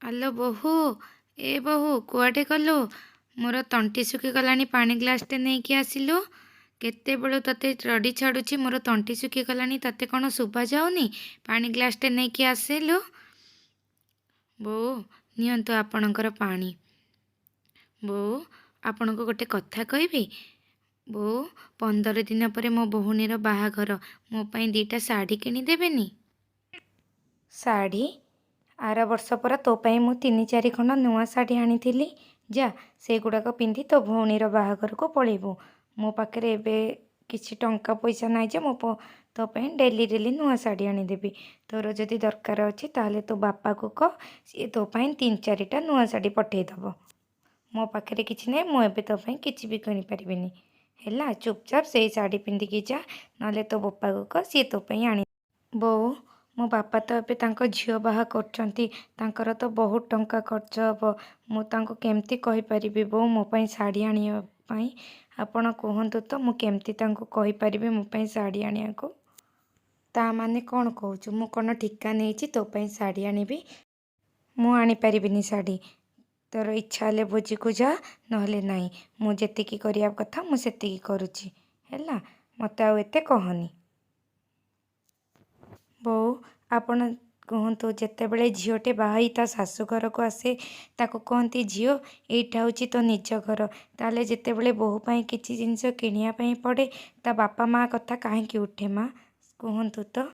ଆଲୋ ବୋହୂ, ଏ ବୋହୂ, କୁଆଡ଼େ ଗଲୁ? ମୋର ତଣ୍ଟି ଶୁଖିଗଲାଣି, ପାଣି ଗ୍ଲାସ୍ଟେ ନେଇକି ଆସିଲୁ। କେତେବେଳୁ ତୋତେ ରଡ଼ି ଛାଡ଼ୁଛି, ମୋର ତଣ୍ଟି ଶୁଖିଗଲାଣି, ତୋତେ କ'ଣ ଶୁଭା ଯାଉନି? ପାଣି ଗ୍ଲାସ୍ଟେ ନେଇକି ଆସିଲୁ। ବୋଉ, ନିଅନ୍ତୁ ଆପଣଙ୍କର ପାଣି। ବୋଉ, ଆପଣଙ୍କୁ ଗୋଟେ କଥା କହିବି। ବୋଉ, 15 ଦିନ ପରେ ମୋ ଭଉଣୀର ବାହାଘର, ମୋ ପାଇଁ 2ଟା ଶାଢ଼ୀ କିଣିଦେବେନି? ଶାଢ଼ୀ? ଆର ବର୍ଷ ପରା ତୋ ପାଇଁ ମୁଁ 3-4 ଖଣ୍ଡ ନୂଆ ଶାଢ଼ୀ ଆଣିଥିଲି। ଯା, ସେଗୁଡ଼ାକ ପିନ୍ଧି ତୋ ଭଉଣୀର ବାହାଘରକୁ ପଳେଇବୁ। ମୋ ପାଖରେ ଏବେ କିଛି ଟଙ୍କା ପଇସା ନାହିଁ ଯେ ମୁଁ ତୋ ପାଇଁ ଡେଲି ଡେଲି ନୂଆ ଶାଢ଼ୀ ଆଣିଦେବି। ତୋର ଯଦି ଦରକାର ଅଛି, ତାହେଲେ ତୋ ବାପାକୁ କହ, ସିଏ ତୋ ପାଇଁ 3-4ଟା ନୂଆ ଶାଢ଼ୀ ପଠେଇଦେବ। ମୋ ପାଖରେ କିଛି ନାହିଁ, ମୁଁ ଏବେ ତୋ ପାଇଁ କିଛି ବି କିଣିପାରିବିନି। ହେଲା, ଚୁପଚାପ ସେଇ ଶାଢ଼ୀ ପିନ୍ଧିକି ଯା, ନହେଲେ ତୋ ବୋପାକୁ କହ, ସିଏ ତୋ ପାଇଁ ଆଣି। ବୋଉ, ମୋ ବାପା ତ ଏବେ ତାଙ୍କ ଝିଅ ବାହା କରୁଛନ୍ତି, ତାଙ୍କର ତ ବହୁତ ଟଙ୍କା ଖର୍ଚ୍ଚ ହେବ। ମୁଁ ତାଙ୍କୁ କେମିତି କହିପାରିବି ବୋଉ, ମୋ ପାଇଁ ଶାଢ଼ୀ ଆଣିବା ପାଇଁ? ଆପଣ କୁହନ୍ତୁ ତ, ମୁଁ କେମିତି ତାଙ୍କୁ କହିପାରିବି ମୋ ପାଇଁ ଶାଢ଼ୀ ଆଣିବାକୁ? ତା ମାନେ କ'ଣ କହୁଛୁ? ମୁଁ କ'ଣ ଠିକା ନେଇଛି ତୋ ପାଇଁ ଶାଢ଼ୀ ଆଣିବି? ମୁଁ ଆଣିପାରିବିନି ଶାଢ଼ୀ। ତୋର ଇଚ୍ଛା ହେଲେ ଭୋଜିକୁ ଯା, ନହେଲେ ନାହିଁ। ମୁଁ ଯେତିକି କରିବା କଥା ମୁଁ ସେତିକି କରୁଛି, ହେଲା? ମୋତେ ଆଉ ଏତେ କହନି। ବୋଉ, ଆପଣ କୁହନ୍ତୁ, ଯେତେବେଳେ ଝିଅଟେ ବାହା ହେଇ ତା ଶାଶୁଘରକୁ ଆସେ, ତାକୁ କହନ୍ତି, "ଝିଅ, ଏଇଟା ହେଉଛି ତୋ ନିଜ ଘର।" ତାହେଲେ ଯେତେବେଳେ ବୋହୂ ପାଇଁ କିଛି ଜିନିଷ କିଣିବା ପାଇଁ ପଡ଼େ, ତା ବାପା ମା' କଥା କାହିଁକି ଉଠେ ମା', କୁହନ୍ତୁ ତ?